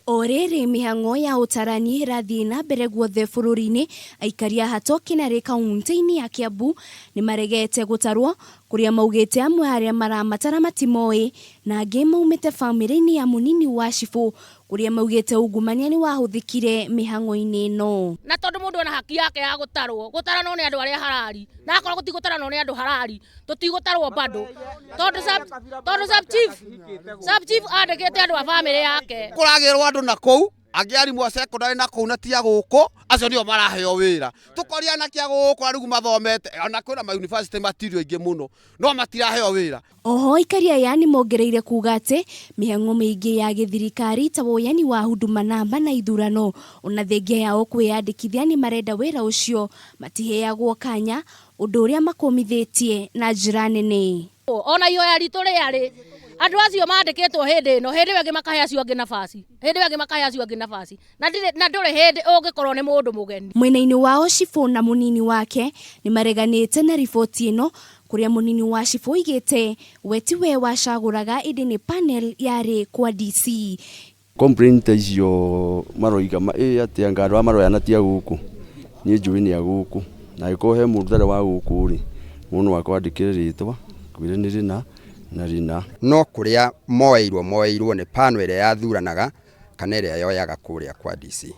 O rĩrĩ mĩhang'o ya ũtarani ĩrathiĩ na mbere guothe bũrũri-inĩ, aikari a Hato Kĩnarĩ kaunti-inĩ ya Kiambu nĩ maregete gũtarwo, kũrĩa maugĩte amwe arĩa maramatara matimoĩ na angĩ maumĩte bamĩrĩ-inĩ ya mũnini wa cibũ, kũrĩa maugĩte ungumania nĩ wahũthĩkire mĩhang'o-inĩ ĩno. Na tondũ mũndũ ena haki yake ya gũtarwo, gũtaranwo nĩ andũ arĩa harari, na akorwo gũtigũtaranwo nĩ andũ harari, tũtigũtarwo bado, tondũ tondũ sub chief sub chief andĩkĩte andũ a bamĩrĩ yake. Kũragĩrwo andũ na kũu angĩ arimũ a secondary na kũu na ti a gũkũ, acio nĩo maraheo wĩra. Tũkoria anake a gũkũ na rĩu mathomete, ona kwĩna ma university matirĩ aingĩ mũno, no matiraheo wĩra. Oho aikari aya nĩ mongereire kuga atĩ mĩhang'o mĩingĩ ya gĩthirikari ta woyani wa Huduma Namba na ithurano ona thengia yao kwĩyandĩkithia nĩ marenda wĩra ũcio matiheagwo kanya, ũndũ ũrĩa makũmithĩtie na njĩra nene. Ona ihoya ritũ rĩarĩ andũ acio mandĩkĩtwo hĩndĩ ĩno, hĩndĩ ĩyo ĩngĩ makahe acio angĩ nabaci, hĩndĩ ĩyo ĩngĩ makahe acio angĩ nabaci, na ndirĩ na ndũrĩ hĩndĩ ũngĩkorwo nĩ mũndũ mũgeni. Mwena-inĩ wao cibũ na mũnini wake nĩ mareganĩte na riboti ĩno kũrĩa mũnini wa cibũ oigĩte we tiwe wacagũraga ĩndĩ nĩ panel yarĩ kwa DC. Complain ta icio maroiga ĩ atĩ anga andũ aya maroya na ti a gũkũ, niĩ njũĩ nĩ a gũkũ, na angĩkorwo he mũndũ ũtarĩ wa gũkũ rĩ, mũndũ no akwandĩkĩre rĩtwa, ngwĩre nĩ rĩna na rĩna. No kũrĩa moeirwo moeirwo nĩ panel ĩrĩa yathuranaga kana ĩrĩa yoyaga kũrĩa kwa DC.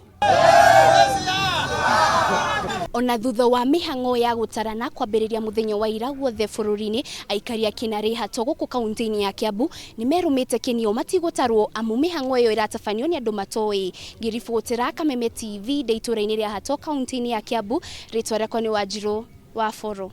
Ona thutha wa mĩhang'o ya gũtarana kwambĩrĩria mũthenya wa ira guothe bũrũri-inĩ, aikari a Kĩnarĩ Hato gũkũ kaunti-inĩ ya Kiambu nĩ merũmĩte kĩnio matigũtarwo amu mĩhang'o ĩyo ĩratabanio nĩ andũ matoĩ. Ngĩribotera Kameme TV ndĩ itũra-inĩ rĩa Hato kaunti-inĩ ya Kiambu, rĩtwa rĩakwa nĩ Wanjirũ wa Boro.